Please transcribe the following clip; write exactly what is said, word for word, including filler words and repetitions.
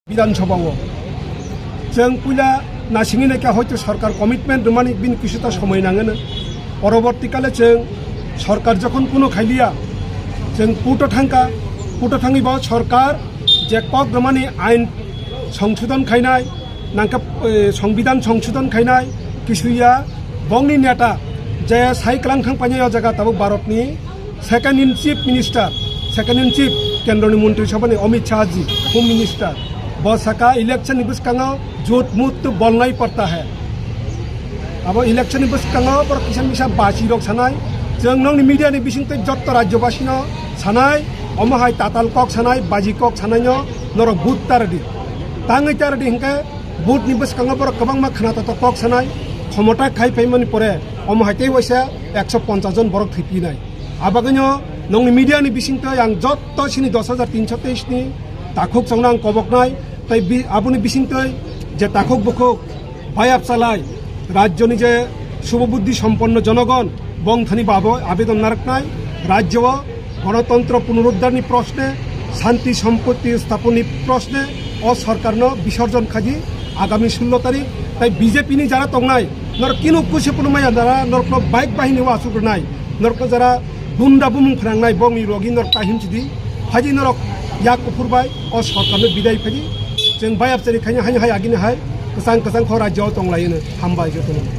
Bidhan Sabha o. Chwng puila nasingwi naikha hoito sorkar commitment rwmani bini kisuta somoi nangwino. Poroborti kale chwng sorkar jokhon kuno khailiya, chwng puto thangkha, puto thangwi bo sorkar je kok rwmani ain songsodhon khainai, nangkha, eh, songbidhan songsodhon khainai, kisuya bongni neta je sai kwlang thang painai o jaga tabuk Bharatni Second in Chief Minister, Second in Chief, Kendroni Montri Sabhani Amit Shah ji, Home Minister, bo saka election ni bwskango jhut mut to bolna hi padta hai. Abo election ni bwskango borok kisa misa basi rok sanai, chwng nokni media ni bisingtwi jotto rajyobasino sanai, omo hai tatal kok sanai, baji kok sanaino norok vote ta rwdi. Tangwi ta rwdi hinkhe vote ni bwskango borok kwbangma khna toto kok sanai, khomota khai phaimani pore omo hai tei waisa ekso ponchash jon borok thwi pinai. Abagwino nokni media ni bisingtwi ang jotto sini dos hajar tinso teis ni takhuk chongno ang koboknai, tei bi-, aboni bisingtwi je takhuk bukhuk bayap chalai rajyoni je subuddi somponno jonogon bongthani babo abedon narwknai, rajyo o gonotontro punuruddarni proshne, shanti sompotti sthaponni proshne o sorkarno bisorjon khaji agami sullo tarik, tei B J P ni jara tongnai norok kinu kusi phunumaya jara norokno bike bahini o achuk rwnai. Norokno jara gunda bumung phwnangnai bongni rogi norok ta himsidi. Phaidi norok yak kuphur bai o sorkarno bidai phaidi. Chwng bayap chari khaina haino hai agini hai kwchang kwchang kho rajyo o tonglaino. Hambai jotono.